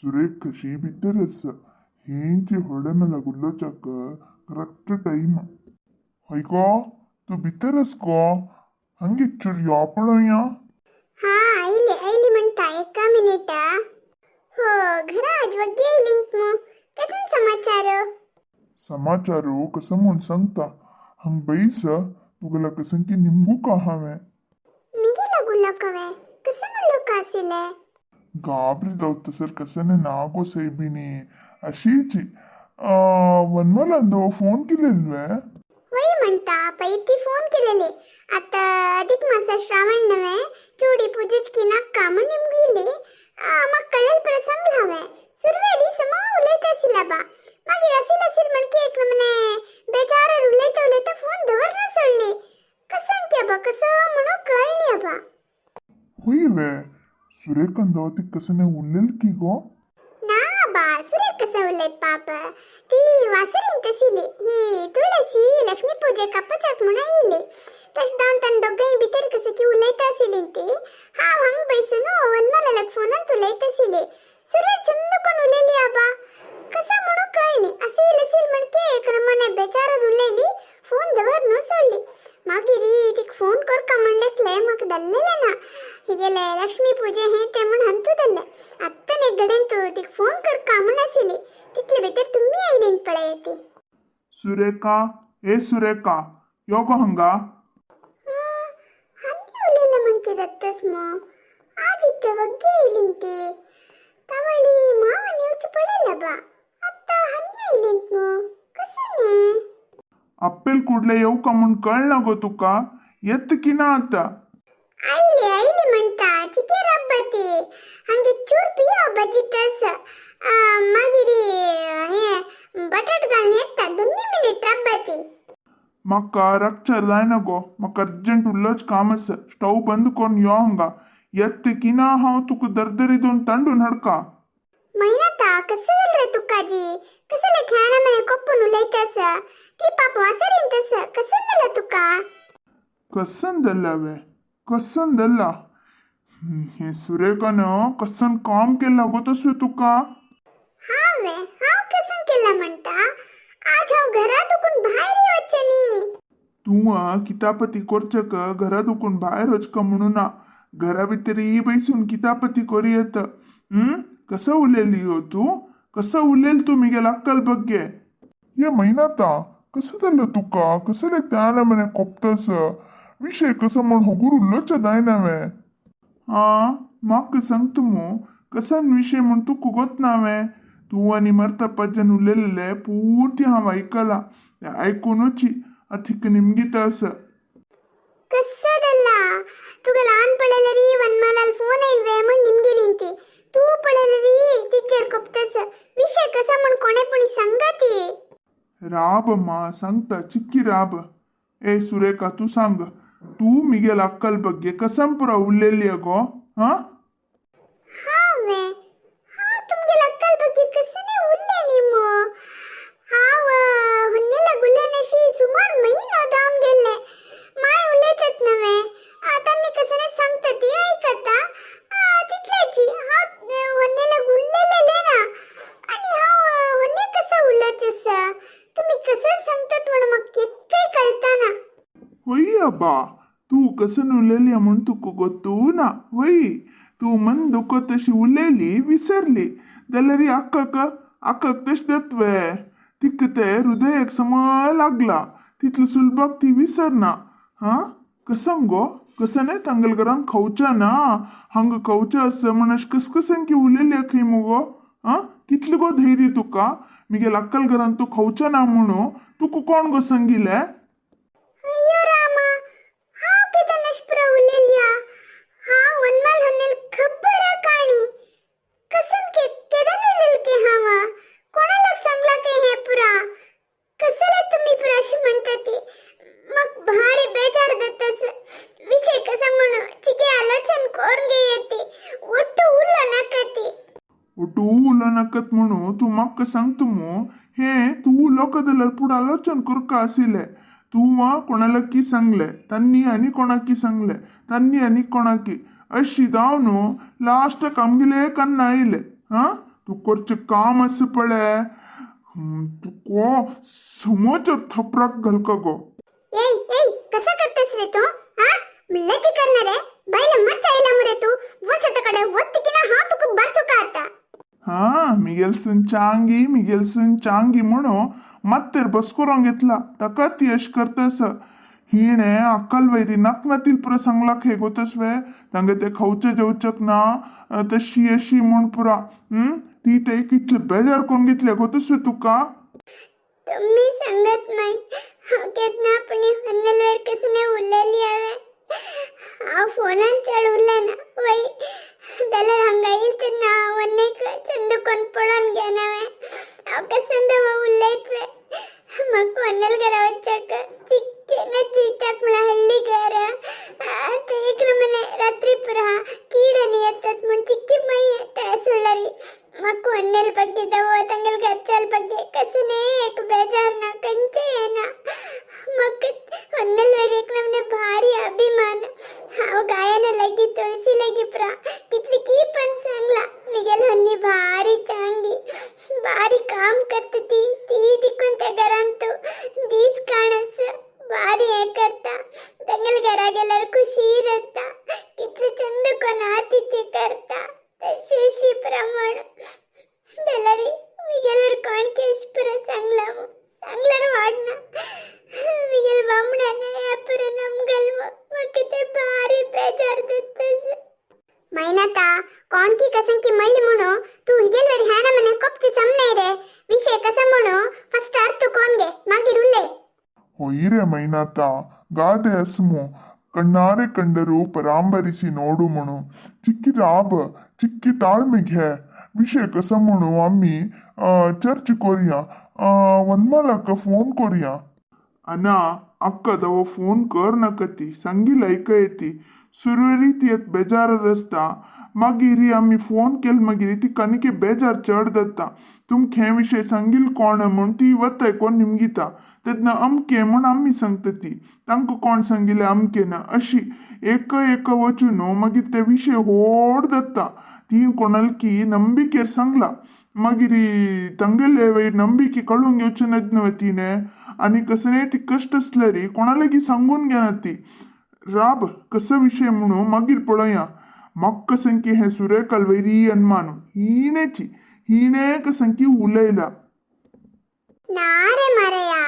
सुरेख कशी भितर आसा. हेंची होडे उलोवच्याक करेक्ट टायम. हय गो, तूं भितर आस गो, हांगे चूर यो पळोवया. हा, आयली आयली म्हणता, एका मिनिट. हो, घरा आज वग्गी येयलींत मू, कसं समाचार? समाचार कसं म्हूण सांगता, हांग बैस. तुगेला कसं की निमगू का हांवें. मिगेला गुल्लकवे कसं उल्लोक आसिले? ಗಾಬರಿ ಸರ್ कसने नागो सैबिणी अशीची. वनमलांदो फोन केलेलवे? वय म्हणता, पै ती फोन केलेली. आता अधिक मासा श्रावण नवे चूडी पूजच की नाका म्हण निमगू इल्ली. म्हाका कळ्ळेल पुरो सांगला हांवें. सुरवेरी समा उलयता आशिल्ला बा, मागीर असील असील म्हणके एक नमने बेजारार उलयता उलयता फोन दवरना सोडली. कसं की आबा, कसं म्हणून कळनी आबा. होय वे, सुरेखंदो ती कसने उरलेल की गो? ना बा, सुरेख कसं उलयत पाप. ती वासरीन तसिली ही तुळशी लक्ष्मी पूजे कप्पचाक म्हणून येयली. तशें जावन तांणी दोगांय भितर कसं की उलयता आशिल्ली ती. हांव हांग बैसून वनमालाक फोनांत उलयता आशिल्ली. सुरवेक चंद कोण उलयली आबा, कसं म्हणून कळनी. असील असील म्हणके एक नमने बेजारार उलयली, फोन दवर न्हू सोडली. मागीर तिका फोन करका म्हणलेकले म्हाका दल्लेलें ना. हिगेले लक्ष्मी पूजे हे ते म्हण हंतू दल्ले. आत्तान एक गडेन तूं तिका फोन करका म्हण आशिल्ली, तितले भितर तुमी आयलीन पळय ती. सुरेखा, ए सुरेखा, यो गो हंगा. हन्नी उलयले म्हणके दत्तस मो, आज इत्ते वग्गे आयलीन ती. तवळी मावन येवचें पळयला बा, आत्तां हन्नी आयलीन मो, कसं न्ही? अप्पेल कुडले येऊ का म्हूण कळना गो तुका? येत की ना आता? आयली आयली म्हणटा, चिके रब्बती हांगे चूर पियो बजितस. मागीर हे बटाट घालून येता, दोन्ही मिनिट रब्बती. म्हाका रक्चर जायना गो, म्हाका अर्जंट उल्लोच काम आसा. स्टव बंद करून यो हांगा. येत की ना हांव तुका दरदरी दोन तांडून हाडका. मैनाता, कसं जालें रे तुकाजी? कसले ख्याणा मने कोप्पून उलयतस? ती पाप वासरीन तस, कसं जालें तुका? कसन जाल्ला वे, कसन जाल्ला हे सुरेखान कसन काम केला गो तसं तुका? हांवें हांव कसं केला म्हणटा? आज हांव घरा दुकून भायर वचचें न्ही. तूं कितापती करचेक घरा दुकून भायर वचका म्हणू ना, घरा भितरी बैसून कितापती करी येत. कसं उलयली हो तूं? कसं उलयल तूं मिगेल अक्कल बग्गे? ये मैनाता, कसं जालें तुका? कसले त्याला मने कोपतस? विषय कसं म्हण होगूर उल्लोच जायना वे. हा, म्हाका सांगता मू, कसन विषय म्हण तुका गोत ना वे? तूं आनी मर्तप्पाच्यान उलयलेलें पुर्ती हांव आयकलां. तें आयकुनूच अथिक निमगिता आसा. कसं जाल्ला तुका? ल्हान पळयलेरी वनमालाल फोन आयलवे म्हण निमगिलीन ती. तूं पळयलेरी तिचेर कोपतस. विषय कसा म्हण कोणे पुणी सांगा ती. राब मा, सांगता, चिक्की राब. ए सुरेखा, तूं सांग, तूं मिगेल अक्कल बग्गे कसम पुरा उलयली गो? हा? हांवें हांव तुमगेल अक्कल बग्गे कसं उरलें न्ही मो. हांव होन्नेला गुल्ल्यानशी सुमार म्हयनो जावन गेल्ले. माय उलयतात नवे, तांणी कसं सांगता ती आयकता, तितल्याची. हांव होन्नेला उरलेलें ना आनी हांव होन्ने कसं उलयत आसा? तुमी कसं सांगतात म्हण म्हाका कितकें कळतना. वय अब्बा, तूं कसन उलयली म्हूण तुका गोत्तू ना. वय, तूं मन दुखत तशी उलयली, विसरली जाल्यार अक्काक अक्काक तशें जातवे? तिका तें हृदयाक समा लागला, तितलो सुलभाक ती विसरना. हा, कसं गो? कसं न्हय तांगेल्या घरान खावच्या ना, हांगा खावचें आसा म्हण अशें कस कसन की उलयली खंय मुगो? हा, कितलें गो धैर्य तुका? मिगेल अक्कल घरान तूं खावचें ना म्हणून तुका कोण गो सांगिलें? अय्यो रामा, हांव कितें नशपुरा उलयल्या? हांव वनमाल हन्नेल खबर काणी कसम के केदन उलयल के हांव? कोणालाक सांगला के हे पुरा? कसले तुम्ही पुरा अशी म्हणता ती? मग भारी बेजार जातस. विषय कसा म्हणू चिके आलोचन करून घे येते. ಒಟ್ಟು उल्ल नाका. ಒಟ್ಟು उलोवनाकात म्हणून तूं म्हाका सांगता मू? हे तूं उलोवका जाल्यार पूण आलोचन करका आशिल्लें. तूं कोणालाकी सांगलें, तांणी आनी कोणाकी सांगलें, तांणी आनी कोणाकी, अशी जावन लास्टाक आमगेले कान्ना आयलें. हा. तूं करचें काम आसा पळय. तुका समज थपराक घालका गो. एय एय, कसं करतेस रे तू? हा म्हणल्याची करणार आहे बायला मरचा आयला मुरे तू. वच कडे वत की ना हांव तुका बारसो का आता. हा मिगेलसून चांगी मिगेलसून चांगी म्हणून मात्तेर बस करून घेतला ताका ती अश करतस. हिणे अक्कल वैरी नाक नातील पुरा सांगला खे गोतस वे तांगे ते खावचे जेवचक ना तशी अशी म्हूण पुरा. ती ते कितले बेजार करून घेतले गोतस वे तुका. तुम्ही सांगत नाही हांव केन्ना आपणे हन्नलवेर कसं नाही उरलेली हांवें. हांव फोनान चड उरलें ना वय जाल्यार हांगा येयल तेन्ना हांव आनीक चंद कोण पळोवन घेना हांवें. हांव कसं दवा उलयत वे म्हाका व्हनेल घरा वच्चाक चिक्केन चिटाक म्हळ्यार हळ्ळी घर. आतां एक नमूने रात्री पुरा कीड आनी येतात म्हूण चिक्की माई येता सोडल्यारी. म्हाका व्हनेल ಬಗ್ಗೆ दवो तांगेल घरच्याल ಬಗ್ಗೆ कसने एक बेजार ना कंचे येना. म्हाका व्हनेल वयर एक नमूने भारी अभिमान. हांव गायन लागी तुळसी लागी पुरा कितली की पण सांगला मिगेल हन्नी भारी चांगी भारी काम करता ती. ती दिकून त्या घरांत दीस काणस भारी हें करता. तांगेल घरा गेल्यार खुशी जाता. कितले चंद कोण आतिथ्य करता तशी प्रमाण जाल्यार मिगेल्यार कोण केश पुरा सांगला सांगल्यार वाडना. मिगेल बामणान ह्या पुरा नमगल म्हाका ते भारी बेजार जाता. मैनाता कोण की कसं की म्हणली म्हणू तू हिगेल वर ह्या मने कोपचे समने रे. विषय कसा म्हणू फस्ट अर्थ कोण गे मागीर उल्ले. ಹೊಯ್ರೆ ಮೈನಾತ ಗಾದೆ ಅಸ್ಮು ಕಣ್ಣಾರೆ ಕಂಡರು ಪರಾಂಬರಿಸಿ ನೋಡು ಮುಣು. ಚಿಕ್ಕಿ ರಾಬ ಚಿಕ್ಕಿ ತಾಳ್ಮೆಗೆ ವಿಷಯ ಕಸಮುಣು ಅಮ್ಮಿ ಚರ್ಚ್ ಕೊರಿಯಾ वनमालाक फोन कोरिया. अना अक्का दवो फोन कर नाका ती सांगील ऐका येती. सुरवेरी ती येत बेजार आसता मागीर आमी फोन केल मागीर ती कनिके बेजार चड जाता. तुमकां हे विशय सांगील कोण म्हूण ती वताय कोण निमगिता तेन्ना अमकें म्हूण आमी सांगता ती तांकां कोण सांगिल्लें अमकें ना अशी एक एक वचून मागीर ते विशय व्हड जाता. ती कोणालकी नंबिकेर सांगला मागीर तांगेले वयर नंबिके कळून घेवचें न्हय तिणें आनी कसलेय ती कश्ट आसल्यार कोणा लागीं सांगून घेना ती. राब कसो विशय म्हणून मागीर पळोवया. म्हाका कसंकी हें सुरेखाल वयरी अनमान हिणेची हिणें कसंकी उलयला. ना रे मारया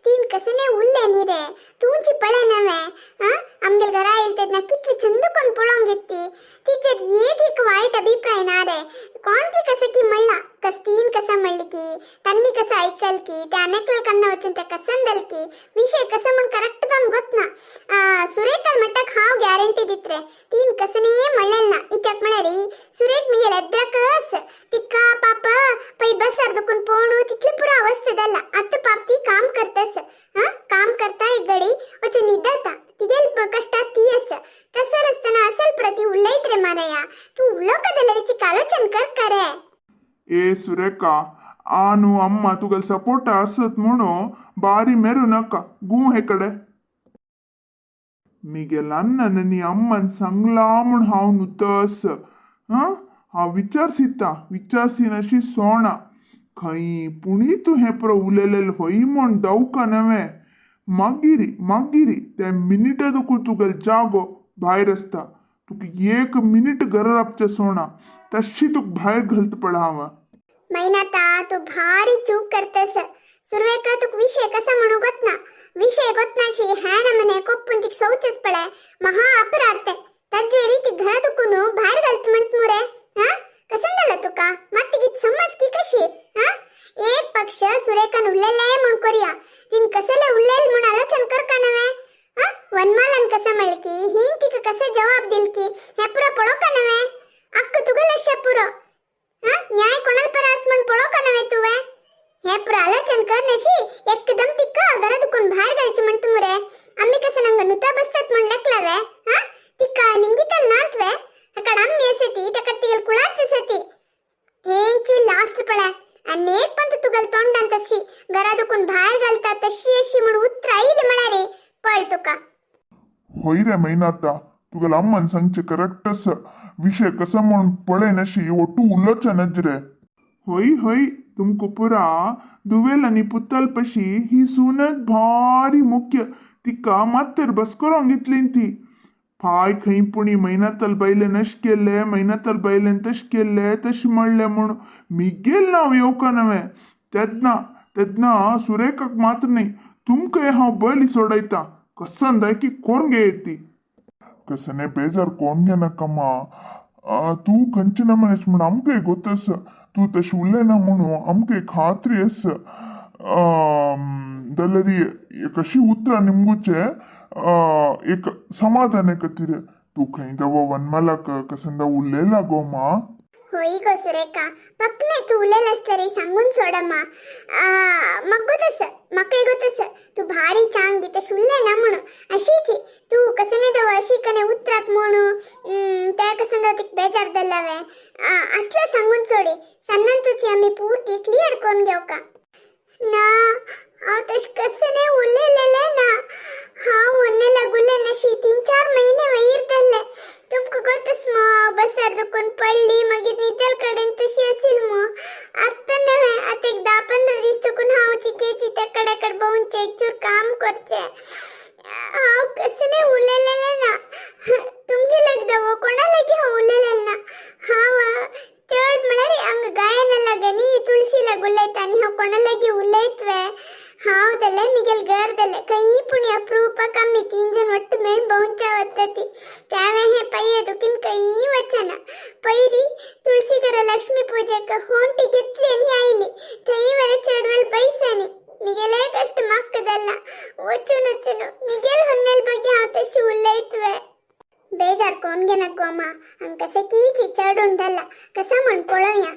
तीन कसने उल्ले नी रे तूंची पळे नवे. हा आमगेल घरा येईल तेन्ना कितले चंद कोण पळोवंक घेतली तिचेर एक एक वायट अभिप्राय ना रे. कोण की कसं की म्हणला कस तीन कसं म्हणली की तन्नी कसं ऐकल की त्या अनेकल कन्न वचून त्या कसंदल की विषय कसं म्हण करेक्ट जावन गोत ना. सुरेखाल मट्टाक हांव ग्यारंटी दित्रे तीन कसने म्हणलेल ना. इत्याक म्हळ्यार सुरेख मिगेल एद्राकस तिका पाप पै बसार दुकून पोणू तितले पुरा अवस्था जाला. आतां पाप ती काम करतस. हा काम करता एक गडी वचून निदता तिगेल कष्टात ती आसा तसर आसतना असल प्रती उलयत रे मारया. तूं उलोवका जाल्यार आलोचन कर करे. ए सुरेखा आनु अम्मा तुगेल सपोर्ट आसत म्हणून बारी मेरू नाका गू हे कडे. मिगेल अण्णन नी अम्मान सांगला म्हूण हांव नुतस. हां हांव विचारसिता विचारसिनाशी सोणा खंय पुणी तूं हें पुरो उलयलेलें हय म्हूण दावका नवें. मागीर मागीर त्या मिनिटा दुखून तुगेल जागो भायर आसता. तुका एक मिनीट घरा राबचें सोणा तशी तुका भायर घालता पळय हांव. मैनाता तू भारी चूक करतस. सुरवेक तुका विषय कसा म्हणू गोत ना. विषय गोतनाशी ह्या नमने कोप्पून तिक सौचच पळय महा अपराध ते तज्वेरी ती घरा दुखून भायर घालत म्हणत मुरे. हा कसं झालं तुका मात तिगी समज की कशी. हा एक पक्ष सुरेखान उरलेले म्हूण कोरया तीन कसले उरलेल म्हूण आलोचन कर का नवे. हा वनमालान कसं म्हणले की हिन तिका कसं जवाब दिल की हे पुरो पळो का नवे. अक्क तुगेल पुरो. हा न्याय कोणाल परास म्हण पळो का नवे तुवें. हे पुरो आलोचन कर नशी एकदम तिका घरा दुकून भायर घालची म्हणत मुरे. आम्ही कसं नंग नुता बसतात म्हण लेकलावे. हा तिका निमगितल नातवे ताका आम्ही आसती ताका तिगेल कुळाच आसती हेंची लास्ट पळय. आनी एक पण तुगेल तोंडान तशी घरा दुकून भायर घालता तशी अशी म्हण उतरां आयली म्हळ्यार रे पळ तुका. होय रे मैनाता तुगेल अम्मान सांगचें करेक्ट आसा. विशय कसो म्हूण पळय नशी ಒಟ್ಟು उलोवचें नज रे. होय होय, तुमकां पुरा दुवेल आनी पुतल पशी ही सूनच भारी मुख्य. तिका मात्तर बस करोंक घेतली ती. पाय खंय पुणी मैनातल बायलेन अशें केल्लें, मैनातल बायलेन तशें केल्लें, तशें म्हणलें म्हूण मिगेल नांव येवका नवें. तेन्ना तेन्ना सुरेखाक मात्र न्ही, तुमकांय हांव बली सोडयता. कसन दायकी कोण गे ती. कसने बेजार कोण घेनाकम्मा. तूं खंयचे नमनेच म्हूण आमकांय गोत आसा. तूं तशें उलयना म्हणून आमकांय खात्री आसा. जाल्यार एक अशी उतरां निमगुचें एक समाधान खातीर. तूं खंय दवो वनमालाक कसंदा उलयला गो मा? होय गो सुरेखा, पक्ने तूं उलयला आसल्यार सांगून सोडमा. म्हाका गोत आसा, म्हाकाय गोत आसा, तूं भारी चांगी, तशें उलयना म्हणून. अशीची तूं कसने दव अशी कने उतराक म्हणू त्या कसन दव तिका बेजार जाल्लावे. असलें सांगून सोडी. सन्नान तुजी आमी पुर्ती क्लियर करून घेवका. ना, हांव तशें कसने उलयलेलें ना. हांव व्हन्नेला गुल्ले 3-4 महिने वयर जाल्ले. तुमकां गोत आसा मगो, हांव बसार दुखून पडली, मागीर नितल कडेन तशी आशिल्ली मगो. आतां नव्हे, आतां एक 10-15 दीस तुकून हांव चिकेची त्या कडे कडेन भोंवचें, एक चूर काम करचें. हांव कसने उलयलेलें ना. तुमगे लागीं दवो कोणा लागीं हांव उलयलेलें ना. हांव चड म्हळ्यार हांगा गायना लागीं न्ही तुळशी लागीं उलयता आनी हांव कोणा लागीं उलयत वे. हांव जाल्यार मिगेल घर जालें खंयी पूण अप्रुपाक आमी 3 जण ಒಟ್ಟು मेळून भोंवच्या वता ती. त्यावें हें पळय तुकीन खंयी वचना. पयली तुळशी घरा लक्ष्मी पूजेक होंटी घेतली आनी आयली. थंय वरे चेडवेल बैसानी मिगेले कश्ट म्हाका जाल्ला. वचून वचून मिगेल होन्नेल ಬಗ್ಗೆ हांव तशी उलयत वे. बेजार कोण घेनाक गो मा. हांगा कशें कीची चड उंडला कसा म्हण पळोवया.